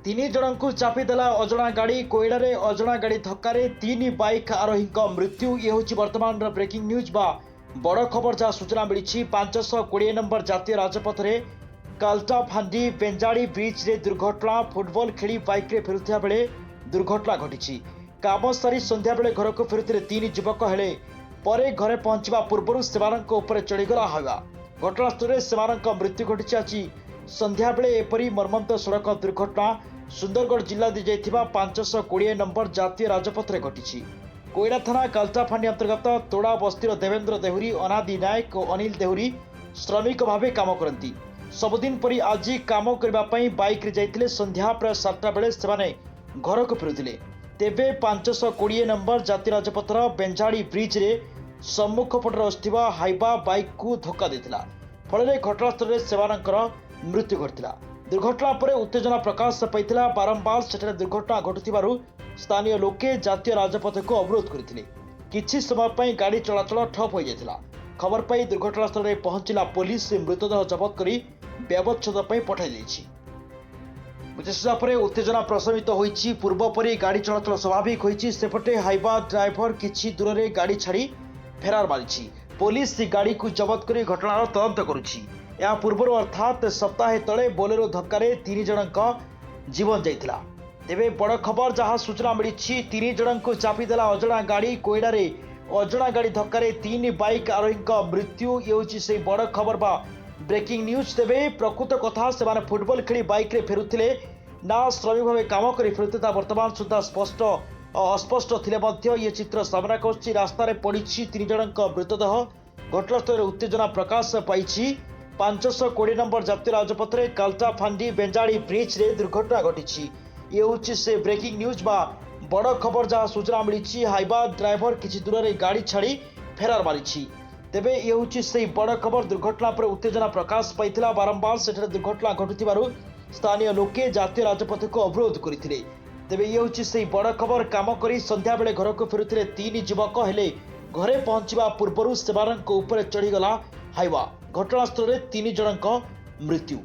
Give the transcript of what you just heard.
ତିନି ଜଣଙ୍କୁ ଚାପିଦେଲା ଅଜଣା ଗାଡ଼ି। କୋଇଡ଼ାରେ ଅଜଣା ଗାଡ଼ି ଧକ୍କାରେ ତିନି ବାଇକ୍ ଆରୋହୀଙ୍କ ମୃତ୍ୟୁ। ଇଏ ହେଉଛି ବର୍ତ୍ତମାନର ବ୍ରେକିଂ ନ୍ୟୁଜ୍ ବା ବଡ଼ ଖବର, ଯାହା ସୂଚନା ମିଳିଛି। 520 ନମ୍ବର ଜାତୀୟ ରାଜପଥରେ କାଲଟାଫାଣ୍ଡି ବେଞ୍ଜାଡ଼ି ବ୍ରିଜ୍ରେ ଦୁର୍ଘଟଣା। ଫୁଟବଲ ଖେଳି ବାଇକ୍ରେ ଫେରୁଥିବା ବେଳେ ଦୁର୍ଘଟଣା ଘଟିଛି। କାମ ସାରି ସନ୍ଧ୍ୟାବେଳେ ଘରକୁ ଫେରୁଥିଲେ ତିନି ଯୁବକ। ହେଲେ ପରେ ଘରେ ପହଞ୍ଚିବା ପୂର୍ବରୁ ସେମାନଙ୍କ ଉପରେ ଚଢ଼ିଗଲା ହାଇୱା। ଘଟଣାସ୍ଥଳରେ ସେମାନଙ୍କ ମୃତ୍ୟୁ ଘଟିଛି। ଆଜି ସନ୍ଧ୍ୟାବେଳେ ଏପରି ମର୍ମନ୍ତୁଦ ସଡ଼କ ଦୁର୍ଘଟଣା ସୁନ୍ଦରଗଡ଼ ଜିଲ୍ଲା ଦେଇଯାଇଥିବା 520 ନମ୍ବର ଜାତୀୟ ରାଜପଥରେ ଘଟିଛି। କୋଇଡ଼ା ଥାନା କାଲଟାଫାଣ୍ଡି ଅନ୍ତର୍ଗତ ତୋଡ଼ା ବସ୍ତିର ଦେବେନ୍ଦ୍ର ଦେହୁରୀ, ଅନାଦି ନାୟକ ଓ ଅନିଲ ଦେହୁରୀ ଶ୍ରମିକ ଭାବେ କାମ କରନ୍ତି। ସବୁଦିନ ପରି ଆଜି କାମ କରିବା ପାଇଁ ବାଇକ୍ରେ ଯାଇଥିଲେ। ସନ୍ଧ୍ୟା ପ୍ରାୟ 7ଟା ବେଳେ ସେମାନେ ଘରକୁ ଫେରୁଥିଲେ। ତେବେ 520 ନମ୍ବର ଜାତୀୟ ରାଜପଥର ବେଞ୍ଝାଡ଼ି ବ୍ରିଜ୍ରେ ସମ୍ମୁଖ ପଟରେ ଆସୁଥିବା ହାଇବା ବାଇକ୍କୁ ଧକ୍କା ଦେଇଥିଲା। ଫଳରେ ଘଟଣାସ୍ଥଳରେ ସେମାନଙ୍କର ମୃତ୍ୟୁ ଘଟିଥିଲା। ଦୁର୍ଘଟଣା ପରେ ଉତ୍ତେଜନା ପ୍ରକାଶ ପାଇଥିଲା। ବାରମ୍ବାର ସେଠାରେ ଦୁର୍ଘଟଣା ଘଟୁଥିବାରୁ ସ୍ଥାନୀୟ ଲୋକେ ଜାତୀୟ ରାଜପଥକୁ ଅବରୋଧ କରିଥିଲେ। କିଛି ସମୟ ପାଇଁ ଗାଡ଼ି ଚଳାଚଳ ଠପ୍ ହୋଇଯାଇଥିଲା। ଖବର ପାଇ ଦୁର୍ଘଟଣାସ୍ଥଳରେ ପହଞ୍ଚିଲା ପୋଲିସ। ମୃତଦେହ ଜବତ କରି ବ୍ୟବଚ୍ଛେଦ ପାଇଁ ପଠାଯାଇଛି। ବୁଝାସୁଝା ପରେ ଉତ୍ତେଜନା ପ୍ରଶମିତ ହୋଇଛି। ପୂର୍ବପରି ଗାଡ଼ି ଚଳାଚଳ ସ୍ୱାଭାବିକ ହୋଇଛି। ସେପଟେ ହାଇବା ଡ୍ରାଇଭର କିଛି ଦୂରରେ ଗାଡ଼ି ଛାଡ଼ି ଫେରାର ମାରିଛି। ପୋଲିସ ଗାଡ଼ିକୁ ଜବତ କରି ଘଟଣାର ତଦନ୍ତ କରୁଛି। ଏହା ପୂର୍ବରୁ, ଅର୍ଥାତ୍ ସପ୍ତାହେ ତଳେ, ବୋଲେରୋ ଧକ୍କାରେ ତିନି ଜଣଙ୍କ ଜୀବନ ଯାଇଥିଲା। ତେବେ ବଡ଼ ଖବର ଯାହା ସୂଚନା ମିଳିଛି, ତିନି ଜଣଙ୍କୁ ଚାପିଦେଲା ଅଜଣା ଗାଡ଼ି। କୋଇଡ଼ାରେ ଅଜଣା ଗାଡ଼ି ଧକ୍କାରେ ତିନି ବାଇକ୍ ଆରୋହୀଙ୍କ ମୃତ୍ୟୁ। ଇଏ ହେଉଛି ସେଇ ବଡ଼ ଖବର ବା ବ୍ରେକିଂ ନ୍ୟୁଜ୍। ତେବେ ପ୍ରକୃତ କଥା, ସେମାନେ ଫୁଟବଲ ଖେଳି ବାଇକ୍ରେ ଫେରୁଥିଲେ ନା ଶ୍ରମିକ ଭାବେ କାମ କରି ଫେରୁଥିଲେ, ତାହା ବର୍ତ୍ତମାନ ସୁଦ୍ଧା ସ୍ପଷ୍ଟ ଅସ୍ପଷ୍ଟ ଥିଲେ ମଧ୍ୟ ଇଏ ଚିତ୍ର ସାମ୍ନାକୁ ଆସୁଛି। ରାସ୍ତାରେ ପଡ଼ିଛି ତିନି ଜଣଙ୍କ ମୃତଦେହ। ଘଟଣାସ୍ଥଳରେ ଉତ୍ତେଜନା ପ୍ରକାଶ ପାଇଛି। 520 ନମ୍ବର ଜାତୀୟ ରାଜପଥରେ କାଲଟାଫାଣ୍ଡି ବେଞ୍ଜାଡ଼ି ବ୍ରିଜ୍ରେ ଦୁର୍ଘଟଣା ଘଟିଛି। ଇଏ ହେଉଛି ସେ ବ୍ରେକିଂ ନ୍ୟୁଜ୍ ବା ବଡ଼ ଖବର, ଯାହା ସୂଚନା ମିଳିଛି। ହାଇବା ଡ୍ରାଇଭର କିଛି ଦୂରରେ ଗାଡ଼ି ଛାଡ଼ି ଫେରାର ମାରିଛି। ତେବେ ଇଏ ହେଉଛି ସେଇ ବଡ଼ ଖବର। ଦୁର୍ଘଟଣା ପରେ ଉତ୍ତେଜନା ପ୍ରକାଶ ପାଇଥିଲା। ବାରମ୍ବାର ସେଠାରେ ଦୁର୍ଘଟଣା ଘଟୁଥିବାରୁ ସ୍ଥାନୀୟ ଲୋକେ ଜାତୀୟ ରାଜପଥକୁ ଅବରୋଧ କରିଥିଲେ। ତେବେ ଇଏ ହେଉଛି ସେଇ ବଡ଼ ଖବର। କାମ କରି ସନ୍ଧ୍ୟାବେଳେ ଘରକୁ ଫେରୁଥିଲେ ତିନି ଯୁବକ। ହେଲେ ଘରେ ପହଞ୍ଚିବା ପୂର୍ବରୁ ସେମାନଙ୍କ ଉପରେ ଚଢ଼ିଗଲା ହାଇୱା। ଘଟଣାସ୍ଥଳରେ ତିନି ଜଣଙ୍କ ମୃତ୍ୟୁ।